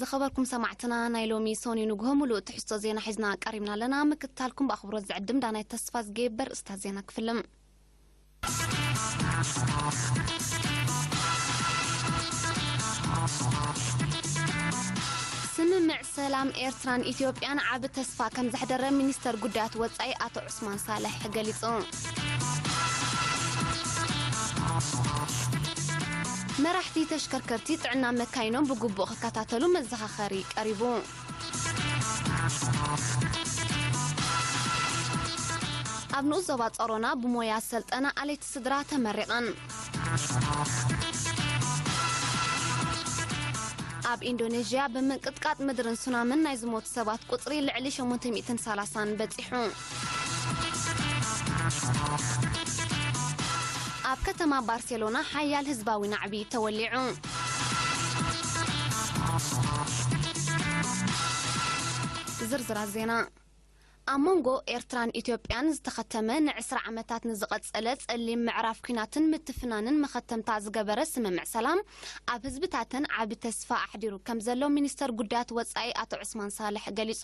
ዝኸበርኩም ሰማዕትና፣ ናይ ሎሚ ሰኑይ ንግሆ ሙሉእ ትሕዝቶ ዜና ሒዝና ቀሪብና ኣለና። ምክትታልኩም ብኣኽብሮት ዝዕድም ዳናይ ተስፋ ዝገብር። እስታ ዜና ክፍልም። ስምምዕ ሰላም ኤርትራን ኢትዮጵያን ዓቢ ተስፋ ከም ዘሕደረ ሚኒስተር ጉዳያት ወጻኢ ኣቶ ዑስማን ሳልሕ ገሊጹ። መራሕቲ ተሽከርከርቲ ጥዕና መካይኖም ብግቡእ ክከታተሉ መዘኻኸሪ ቀሪቡ። ኣብ ንኡስ ዞባ ጸሮና ብሞያ ሰልጠና ኣለይቲ ስድራ ተመሪቐን። ኣብ ኢንዶኔዥያ ብምንቅጥቃጥ ምድርን ሱናምን ናይ ዝሞቱ ሰባት ቁጽሪ ልዕሊ ሸሞንተ ሚእትን ሰላሳን በጺሑ። ኣብ ከተማ ባርሴሎና ሓያል ህዝባዊ ናዕቢ ተወሊዑ። ዝርዝራት ዜና። ኣብ መንጎ ኤርትራን ኢትዮጵያን ዝተኸተመ ንዕስራ ዓመታት ንዝቐጸለ ጸሊም ምዕራፍ ኲናትን ምትፍናንን መኸተምታ ዝገበረ ስምምዕ ሰላም፣ ኣብ ህዝብታተን ዓቢ ተስፋ ኣሕዲሩ ከም ዘሎ ሚኒስተር ጉዳያት ወጻኢ ኣቶ ዑስማን ሳልሕ ገሊጹ።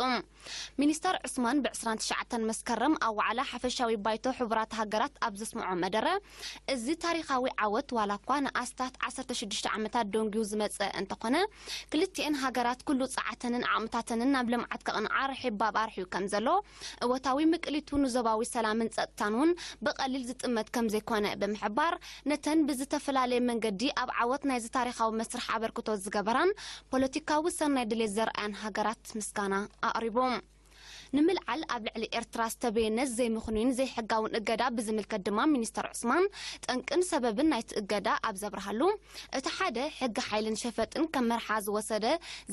ሚኒስተር ዑስማን ብዕስራን ትሽዓተን መስከረም ኣብ ዋዕላ ሓፈሻዊ ባይቶ ሕቡራት ሃገራት ኣብ ዘስምዖ መደረ፣ እዚ ታሪኻዊ ዓወት ዋላ እኳ ንኣስታት ዓሰርተ ሽዱሽተ ዓመታት ደንጊዩ ዝመጸ እንተኾነ፣ ክልቲኤን ሃገራት ኩሉ ጸዓተንን ዓቕምታተንን ናብ ልምዓት ከቕንዓ ርሒባብ ኣርሕዩ ከም ዘሎ፣ እወታዊ ምቅሊቱ ንዞባዊ ሰላምን ጸጥታን እውን ብቐሊል ዝጥመት ከም ዘይኮነ ብምሕባር፣ ነተን ብዝተፈላለየ መንገዲ ኣብ ዓወት ናይዚ ታሪኻዊ መስርሕ ኣበርክቶ ዝገበራን ፖለቲካዊ ሰናይ ድሌት ዘርኣያን ሃገራት ምስጋና ኣቕሪቡ። ንምልዓል ኣብ ልዕሊ ኤርትራ ዝተበየነ ዘይምኽኑይን ዘይሕጋውን እገዳ ብዝምልከት ድማ ሚኒስተር ዑስማን፣ ጠንቅን ሰበብን ናይቲ እገዳ ኣብ ዘብርሃሉ፣ እቲ ሓደ ሕጊ ሓይልን ሸፈጥን ከም መርሓ ዝወሰደ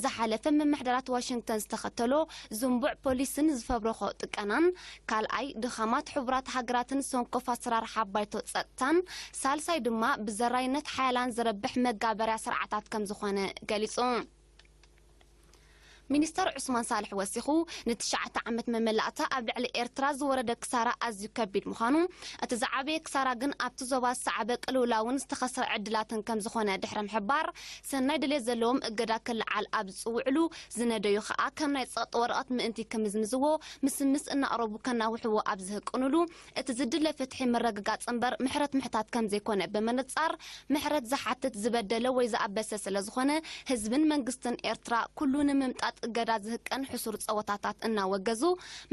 ዝሓለፈ ምምሕዳራት ዋሽንግተን ዝተኸተሎ ዝንቡዕ ፖሊስን ዝፈብረኾ ጥቀናን፣ ካልኣይ ድኻማት ሕቡራት ሃገራትን ሰንኮፍ ኣሰራርሓ ባይቶ ጸጥታን፣ ሳልሳይ ድማ ብዘራይነት ሓያላን ዝረብሕ መጋበርያ ስርዓታት ከም ዝኾነ ገሊጹ። ሚኒስተር ዑስማን ሳልሕ ወሲኹ፣ ንትሽዓተ ዓመት መመላእታ ኣብ ልዕሊ ኤርትራ ዝወረደ ክሳራ ኣዝዩ ከቢድ ምዃኑ፣ እቲ ዝዓበየ ክሳራ ግን ኣብቲ ዞባ ዝሰዓበ ቅልውላውን ዝተኸስረ ዕድላትን ከም ዝኾነ ድሕሪ ምሕባር፣ ሰናይ ድሌት ዘለዎም እገዳ ክለዓል ኣብ ዝጽውዕሉ፣ ዝነደዩ ኸኣ ከም ናይ ጸቕጢ ወረቐት ምእንቲ ክምዝምዝዎ፣ ምስምስ እናቕረቡ ከናውሕዎ ኣብ ዝህቅኑሉ፣ እቲ ዝድለ ፍትሒ ምርግጋጽ እምበር ምሕረት ምሕታት ከም ዘይኮነ ብምንጻር፣ ምሕረት ዝሓትት ዝበደለ ወይ ዝኣበሰ ስለ ዝኾነ፣ ህዝብን መንግስትን ኤርትራ ኩሉ ንምምጣጥ እገዳ ዝህቀን ሕሱር ጸወታታት እናወገዙ፣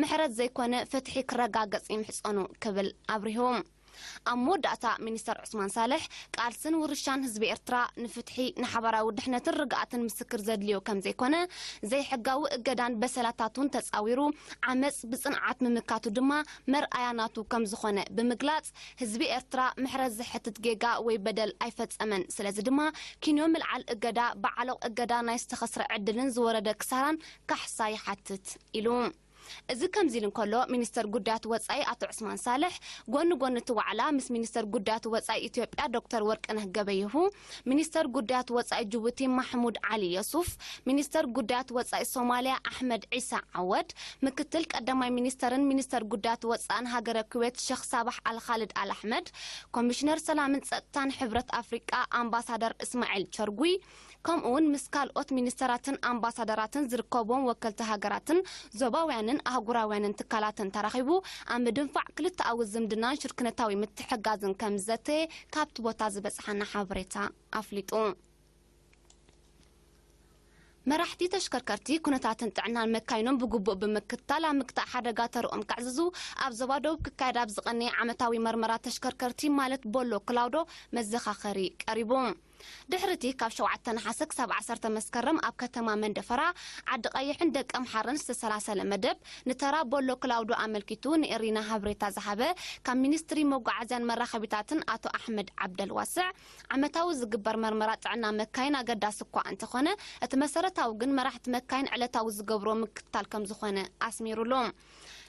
ምሕረት ዘይኮነ ፍትሒ ክረጋገጽ ይምሕጸኑ ክብል ኣብሪሁ። ኣብ መወዳእታ ሚኒስተር ዑስማን ሳልሕ፣ ቃልስን ውርሻን ህዝቢ ኤርትራ ንፍትሒ፣ ንሓባራዊ ድሕነትን ርግኣትን ምስክር ዘድልዮ ከም ዘይኮነ፣ ዘይሕጋዊ እገዳን በሰላታቱን ተጻዊሩ፣ ዓመጽ ብጽንዓት ምምካቱ ድማ መርኣያ ናቱ ከም ዝኾነ ብምግላጽ፣ ህዝቢ ኤርትራ ምሕረት ዘሕትት ጌጋ ወይ በደል ኣይፈጸመን። ስለዚ ድማ ኪንዮ ምልዓል እገዳ፣ ብዓሎቕ እገዳ ናይ ዝተኸስረ ዕድልን ዝወረደ ክሳራን ካሕሳ ይሓትት ኢሉ። እዚ ከምዚ ኢሉ እንከሎ፣ ሚኒስተር ጉዳያት ወጻኢ ኣቶ ዑስማን ሳልሕ፣ ጎኒ ጎኒ እቲ ዋዕላ ምስ ሚኒስተር ጉዳያት ወጻኢ ኢትዮጵያ ዶክተር ወርቅነህ ገበየሁ፣ ሚኒስተር ጉዳያት ወጻኢ ጅቡቲ ማሕሙድ ዓሊ የሱፍ፣ ሚኒስተር ጉዳያት ወጻኢ ሶማልያ ኣሕመድ ዒሳ ዓወድ፣ ምክትል ቀዳማይ ሚኒስተርን ሚኒስተር ጉዳያት ወጻእን ሃገረ ኩዌት ሸኽ ሳባሕ ኣልኻልድ ኣል ኣሕመድ፣ ኮሚሽነር ሰላምን ጸጥታን ሕብረት ኣፍሪቃ ኣምባሳደር እስማዒል ቸርጉይ፣ ከምኡውን ምስ ካልኦት ሚኒስተራትን ኣምባሳደራትን ዝርከብዎም ወከልቲ ሃገራትን ዞባውያንን ኣህጉራውያንን ትካላትን ተራኺቡ ኣብ ምድንፋዕ ክልተኣዊ ዝምድናን ሽርክነታዊ ምትሕጋዝን ከም ዝዘተየ ካብቲ ቦታ ዝበጽሓና ሓበሬታ ኣፍሊጡ። መራሕቲ ተሽከርከርቲ ኩነታትን ጥዕናን መካይኖም ብግቡእ ብምክትታል ኣብ ምግታእ ሓደጋ ተርኦም ከዕዝዙ ኣብ ዞባ ደቡብ ክካየድ ኣብ ዝቐነየ ዓመታዊ መርመራ ተሽከርከርቲ ማለት ቦሎ ክላውዶ መዘኻኸሪ ቀሪቡ። ድሕሪ እቲ ካብ ሸውዓተ ነሓሰ ክሳብ ዓሰርተ መስከረም ኣብ ከተማ መንደፈራ፣ ዓዲ ቀይሕን ደቀ ምሓርን ዝተሰላሰለ መደብ ንተራ ቦሎ ክላውዶ ኣመልኪቱ ንኤሪና ሓበሬታ ዝሃበ ካብ ሚኒስትሪ መጓዓዝያን መራኸቢታትን ኣቶ ኣሕመድ ዓብደልዋስዕ፣ ዓመታዊ ዝግበር መርመራ ጥዕና መካይን ኣገዳሲ እኳ እንተኾነ፣ እቲ መሰረታዊ ግን መራሕቲ መካይን ዕለታዊ ዝገብሮ ምክትታል ከም ዝኾነ ኣስሚሩሉ።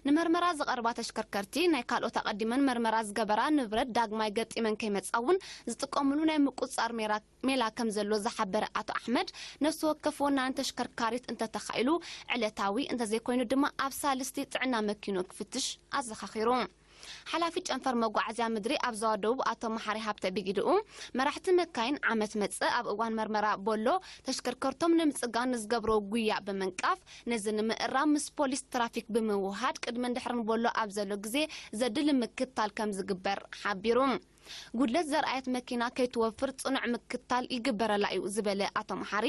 ንመርመራ ዝቐርባ ተሽከርከርቲ፣ ናይ ካልኦት ኣቐዲመን መርመራ ዝገበራ ንብረት ዳግማይ ገጢመን ከይመጻ እውን ዝጥቀምሉ ናይ ምቁጽጻር ሜራ-፣ ሜላ ከም ዘሎ ዝሓበረ ኣቶ ኣሕመድ፣ ነፍሲ ወከፍ ወናኒ ተሽከርካሪት እንተተኻኢሉ ዕለታዊ፣ እንተዘይኮይኑ ድማ ኣብ ሳልስቲ ጥዕና መኪኑ ክፍትሽ ኣዘኻኺሩ። ሓላፊ ጨንፈር መጓዓዝያ ምድሪ ኣብ ዞባ ደቡብ ኣቶ መሓሪ ሃብተ ብጊድኡ፣ መራሕቲ መካይን ዓመት መጽእ ኣብ እዋን መርመራ ቦሎ ተሽከርከርቶም ንምጽጋን ንዝገብሮ ጉያ ብምንቃፍ፣ ነዚ ንምእራም ምስ ፖሊስ ትራፊክ ብምውሃድ ቅድምን ድሕርን ቦሎ ኣብ ዘሎ ግዜ ዘድሊ ምክትታል ከም ዝግበር ሓቢሩ። ጉድለት ዘርኣየት መኪና ከይትወፍር ጽኑዕ ምክትታል ይግበረላ እዩ ዝበለ ኣቶ መሓሪ፣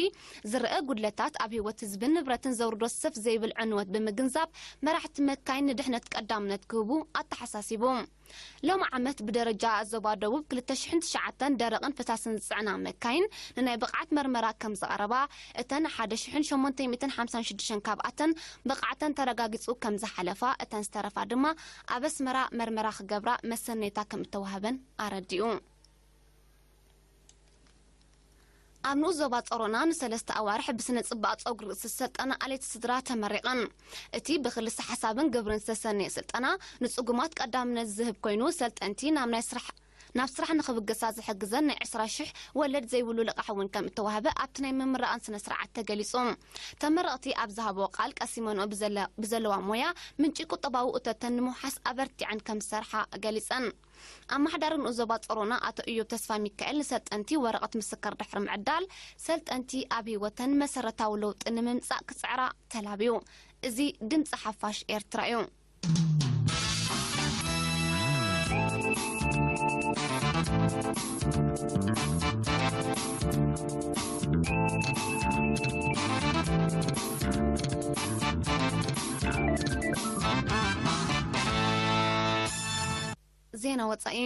ዝረአ ጉድለታት ኣብ ህይወት ህዝብን ንብረትን ዘውርዶ ስፍ ዘይብል ዕንወት ብምግንዛብ፣ መራሕቲ መካይን ንድሕነት ቀዳምነት ክህቡ ኣተሓሳሲቡ። ሎም ዓመት ብደረጃ ዞባ ደቡብ ክልተ ሽሕን ትሽዓተን ደረቕን ፈሳስን ዝጽዕና መካይን ንናይ ብቕዓት መርመራ ከም ዝቐረባ፣ እተን ሓደ ሽሕን ሸሞንተ ሚእትን ሓምሳን ሽዱሽተን ካብኣተን ብቕዓተን ተረጋጊጹ ከም ዝሓለፋ፣ እተን ዝተረፋ ድማ ኣብ ኣስመራ መርመራ ክገብራ መሰነይታ ከም እተዋህበን ኣረዲኡ። ኣብ ንኡስ ዞባ ጾሮና ንሰለስተ ኣዋርሕ ብስነ ጽባቐ ጸጉሪ ርእሲ ዝሰልጠና ኣለይቲ ስድራ ተመሪቐን። እቲ ብክልሰ ሓሳብን ግብርን ዝተሰነየ ስልጠና ንጽጉማት ቀዳምነት ዝህብ ኮይኑ፣ ሰልጠንቲ ናብ ናይ ስራሕ፣ ናብ ስራሕ ንኽብገሳ ዝሕግዘን ናይ ዕስራ ሽሕ ወለድ ዘይብሉ ልቓሕ እውን ከም እተዋህበ ኣብቲ ናይ ምምራቕን ስነ ስርዓት ተገሊጹ። ተመረቕቲ ኣብ ዝሃብዎ ቃል፣ ቀሲመንኦ ብዘለ-፣ ብዘለዋ ሞያ ምንጪ ቁጠባዊ እቶተን ንምውሓስ ኣበርቲዐን ከም ዝሰርሓ ገሊጸን። ኣመሓዳሪ ንኡስ ዞባ ጾሮና ኣቶ እዮብ ተስፋ ሚካኤል ንሰልጠንቲ ወረቐት ምስክር ድሕሪ ምዕዳል፣ ሰልጠንቲ ኣብ ህይወተን መሰረታዊ ለውጢ ንምምጻእ ክጽዕራ ተላብዩ። እዚ ድምጺ ሓፋሽ ኤርትራ እዩ። ዜና ወጻኢ።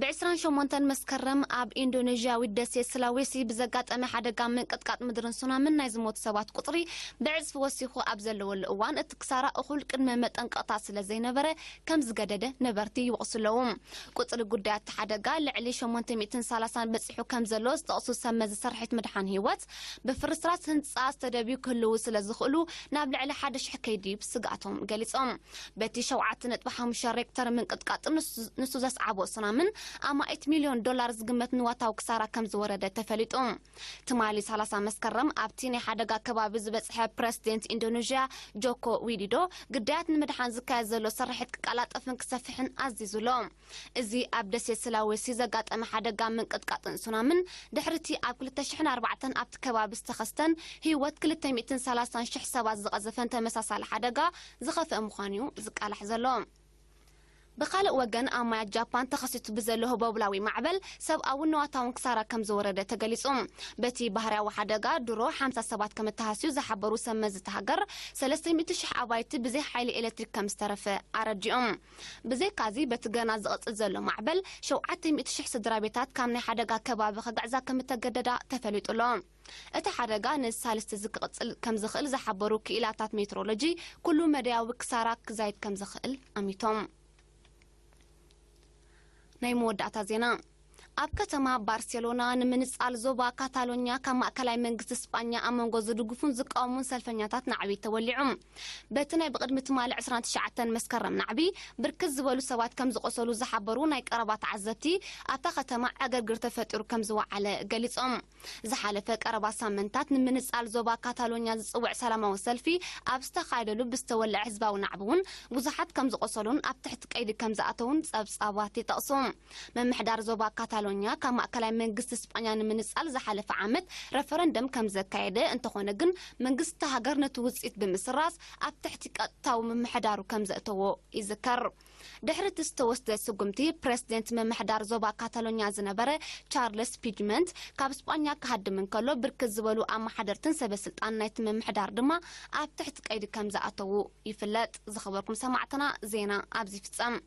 ብዕስራን ሸሞንተን መስከረም ኣብ ኢንዶኔዥያዊት ደሴት ስላዌሲ ብዘጋጠመ ሓደጋ ምንቅጥቃጥ ምድርን ሱናምን ናይ ዝሞቱ ሰባት ቁጽሪ ብዕጽፊ ወሲኹ ኣብ ዘለወሉ እዋን፣ እቲ ክሳራ እኹል ቅድመ መጠንቀቕታ ስለ ዘይነበረ ከም ዝገደደ ነበርቲ ይወቕሱ ኣለዉ። ቁጽሪ ጉዳያት እቲ ሓደጋ ልዕሊ ሸሞንተ ሚእትን ሰላሳን በጺሑ ከም ዘሎ ዝጠቕሱ ሰብ መዚ ስርሒት ምድሓን ህይወት፣ ብፍርስራስ ህንጻ ዝተደብዩ ክህልዉ ስለ ዝኽእሉ ናብ ልዕሊ ሓደ ሽሕ ከይድይብ ስግኣቶም ገሊጾም። በቲ ሸውዓተ ነጥቢ ሓሙሽተ ሬክተር ምንቅጥቃጥ ንሱ፣ ንሱ ዘስዓቦ ሱናምን ኣማኢት ሚልዮን ዶላር ዝግመት ንዋታዊ ክሳራ ከም ዝወረደ ተፈሊጡ። ትማሊ ሰላሳ መስከረም ኣብቲ ናይ ሓደጋ ከባቢ ዝበጽሐ ፕረሲደንት ኢንዶኔዥያ ጆኮ ዊዲዶ፣ ግዳያት ንምድሓን ዝካየድ ዘሎ ስርሒት ክቀላጠፍን ክሰፍሕን ኣዚዙ ኣሎ። እዚ ኣብ ደሴት ስላዌሲ ዘጋጠመ ሓደጋ ምንቅጥቃጥን ሱናምን፣ ድሕሪቲ ኣብ ክልተ ሽሕን ኣርባዕተን ኣብቲ ከባቢ ዝተኸስተን ህይወት ክልተ ሚእትን ሰላሳን ሽሕ ሰባት ዝቐዘፈን ተመሳሳሊ ሓደጋ ዝኸፍአ ምዃኑ እዩ ዝቃላሕ ዘሎ። ብኻልእ ወገን፣ ኣብ ማያት ጃፓን ተኸሲቱ ብዘሎ ህቦብላዊ ማዕበል ሰብኣውን ንዋታውን ክሳራ ከም ዝወረደ ተገሊጹ። በቲ ባህርያዊ ሓደጋ ድሮ ሓምሳ ሰባት ከም እተሃስዩ ዝሓበሩ ሰብ መዚ እታ ሃገር፣ ሰለስተ ሚእቲ ሽሕ ኣባይቲ ብዘይ ሓይሊ ኤሌክትሪክ ከም ዝተረፈ ኣረዲኦም። ብዘይካዚ፣ በቲ ገና ዝቕጽል ዘሎ ማዕበል፣ ሸውዓተ ሚእቲ ሽሕ ስድራ ቤታት ካብ ናይ ሓደጋ ከባቢ ክግዕዛ ከም እተገደዳ ተፈሊጡ ኣሎ። እቲ ሓደጋ ንሳልስቲ እዚ ክቕጽል ከም ዝኽእል ዝሓበሩ ክኢላታት ሜትሮሎጂ፣ ኩሉ መዳያዊ ክሳራ ክዛይድ ከም ዝኽእል ኣሚቶም። ናይ መወዳእታ ዜና። ኣብ ከተማ ባርሴሎና ንምንጻል ዞባ ካታሎኛ ካብ ማእከላይ መንግስቲ ስጳኛ ኣብ መንጎ ዝድግፉን ዝቃወሙን ሰልፈኛታት ናዕቢ ተወሊዑ። በቲ ናይ ብቕድሚ ትማሊ ዕስራን ትሽዓተን መስከረም ናዕቢ፣ ብርክት ዝበሉ ሰባት ከም ዝቖሰሉ ዝሓበሩ ናይ ቀረባ ተዓዘብቲ፣ ኣብታ ከተማ ዕግርግር ተፈጢሩ ከም ዝወዓለ ገሊጾም። ዝሓለፈ ቀረባ ሳምንታት ንምንጻል ዞባ ካታሎኛ ዝጽውዕ ሰላማዊ ሰልፊ ኣብ ዝተኻየደሉ ብዝተወልዐ ህዝባዊ ናዕቢ እውን ብዙሓት ከም ዝቖሰሉን ኣብ ትሕቲ ቀይዲ ከም ዝኣተውን ጸብጻባት ይጠቕሱ። ምምሕዳር ዞባ ካታሎኛ ካብ ማእከላይ መንግስቲ ስጳኛ ንምንጻል ዝሓለፈ ዓመት ረፈረንደም ከም ዘካየደ፣ እንተኾነ ግን መንግስቲ ሃገር ነቲ ውጽኢት ብምስራዝ ኣብ ትሕቲ ቀጥታዊ ምምሕዳሩ ከም ዘእተዎ ይዝከር። ድሕሪ እቲ ዝተወስደ ስጉምቲ፣ ፕረሲደንት ምምሕዳር ዞባ ካታሎኛ ዝነበረ ቻርልስ ፒጅመንት ካብ ስጳኛ ክሃድም እንከሎ፣ ብርክት ዝበሉ ኣመሓደርትን ሰበ ስልጣን ናይቲ ምምሕዳር ድማ ኣብ ትሕቲ ቀይዲ ከም ዝኣተዉ ይፍለጥ። ዝኸበርኩም ሰማዕትና፣ ዜና ኣብዚ ይፍጸም።